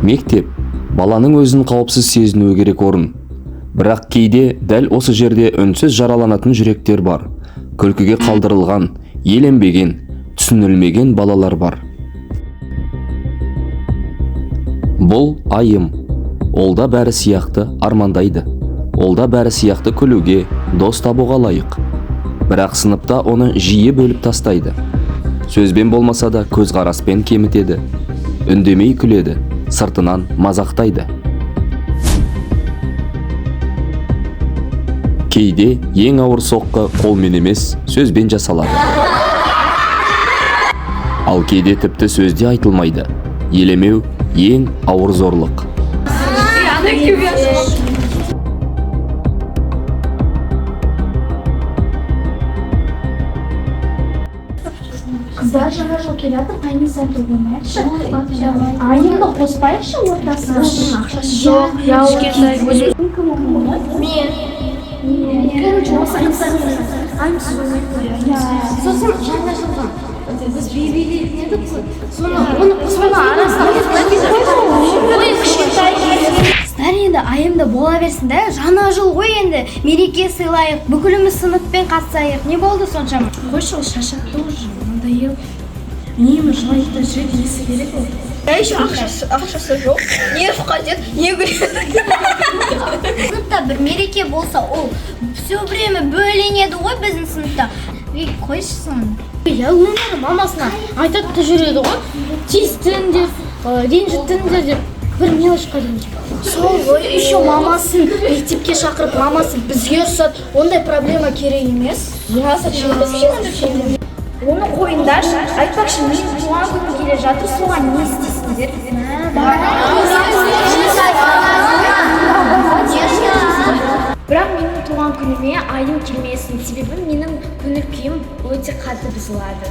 Мектеп баланың өзін қауіпсіз сезінуі керек орын. Бірақ кейде дәл осы жерде үнсіз жараланатын жүректер бар. Күлкіге қалдырылған, еленбеген, түсінілмеген балалар бар. Бұл Айым. Ол да бәрі сияқты армандайды. Ол да бәрі сияқты күлуге, дос табуға лайық. Бірақ сыныпта оны жиі бөліп тастайды. Сөзбен болмаса да көзқараспен кемітеді. Үндемей күледі, сыртынан мазақтайды. Кейде ең ауыр соққы қолмен емес, сөзбен жасалады. Ал кейде тіпті сөзде айтылмайды. Елемеу ең ауыр зорлық. Қыздар, жаңа жыл келе жатыр, қайнысам ойнайықшы. Айымды қоспайықшы ортасына. Ақшасы жоқ. Мен. Короче, осы айымсыз ойнайық. Сосын жаңа жылға біз би билейтін едік қой, соны, оны қоспай, арасына. Кішкентай. Қыздар, енді айымды бола берсін да, жаңа жыл ғой енді, мереке сыйлайық, бүкіліміз сыныппен қатысайық. Не болды соншама? Қойшы, ол шаршатты уже, надоел. Үнемі жылайды да жүреді, несі керек ол? Я еще ақшасы жоқ. Не қажет, не күледі. Сыныпта бір мереке болса, ол все время бөленеді ғой біздің сыныпта. Ей, қойшы соны. Иә, өмірі мамасына айтады да жүреді ғой, тиістіңдер, ренжіттіңдер деп, бір мелочь қа ренжіп. Сол ғой, еще мамасын мектепке шақырып, мамасы бізге ұрсады. Ондай проблема керек емес. Я зачем? Зачем? Оны қойыңдаршы. Айтпақшы, менің туған күнім келе жатыр, соған не істейсіңдер? Бірақ менің туған күніме Айым келмесін, себебі менің көңіл күйім өте қатты бұзылады.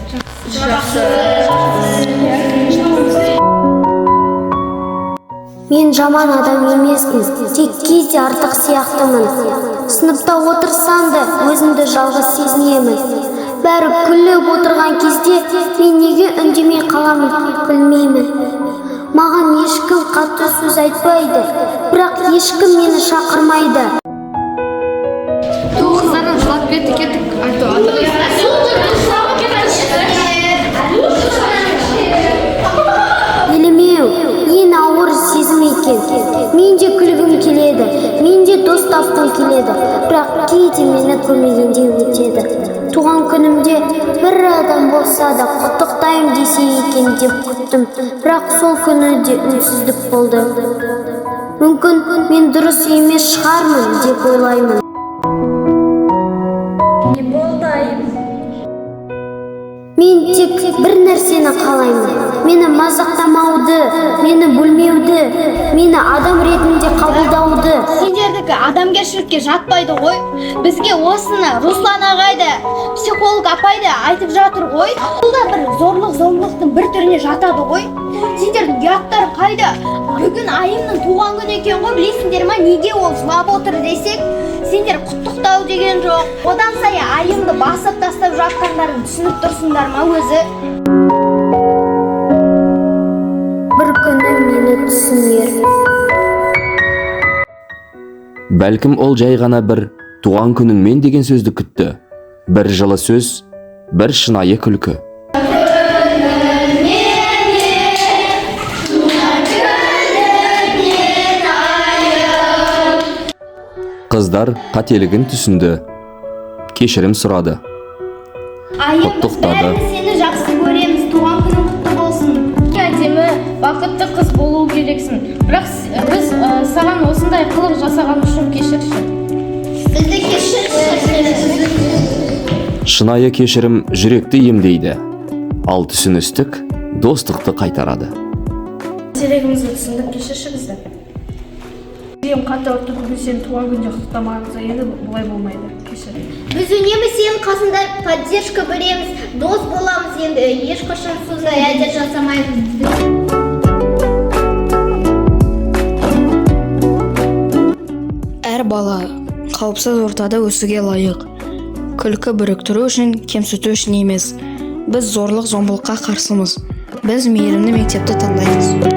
Мен жаман адам емеспін, тек кейде артық сияқтымын. Сыныпта отырсам да өзімді жалғыз сезінемін. Бәрі күліп отырған кезде мен неге үндемей қаламын, білмеймін. Маған ешкім қатты сөз айтпайды, бірақ ешкім мені шақырмайды. Ту, қыздардан жылап кетті, кеттік. Айту. Елемеу ең ауыр сезім екен. Мен де күлгім келеді, мен де дос тапқым келеді, бірақ кейде мені көрмегендей өтеді. Туған күнімде бір адам болса да құттықтаймын десе екен деп күттім, бірақ сол күні де үнсіздік болды. Мүмкін, мен дұрыс емес шығармын деп ойлаймын. Не болды, Айым? Мен тек бір нәрсені қалаймын: мені мазақтамауды, мені бөлмеуді, мені адам ретінде қабылдауды. Сендердікі адамгершілікке жатпайды ғой. Бізге осыны Руслан ағай да, психолог апай да айтып жатыр ғой. Бұл да бір зорлық зомбылықтың бір түріне жатады ғой. Сендердің ұяттарың қайда? Бүгін Айымның туған күні екен ғой, білесіңдер ма, неге ол жылап отыр десек, сендер құттықтау деген жоқ. Одан сайын Айымды басып тастап жатқандарын түсініп тұрсыңдар ма өзі? Бір күні мені түсінер. Бәлкім, ол жай ғана бір туған күніңмен деген сөзді күтті. Бір жылы сөз, бір шынайы күлкі. Қыздар қателігін түсінді. Кешірім сұрады. Айым, біз Құттықтады. бәріміз сені жақсы көреміз. Туған күнің құтты болсын. Әдемі, бақытты қыз болу керексің, бірақ біз саған осындай қылық жасаған үшін кешірші. Бізді кешірші. Шынайы кешірім жүректі емдейді. Ал түсіністік достықты қайтарады. Қателігімізді түсіндік, кешірші бізді. Жүрегім қатты ауырып тұр, бүгін сені туған күнде құттықтамағанымызға. Енді бұлай болмайды, кешір. Біз үнемі сенің қасында поддержка береміз, дос боламыз, енді ешқашан сондай әдет жасамаймыз. Әр бала қауіпсіз ортада өсуге лайық. Күлкі біріктіру үшін, кемсіту үшін емес. Біз зорлық зомбылыққа қарсымыз. Біз мейірімді мектепті таңдаймыз.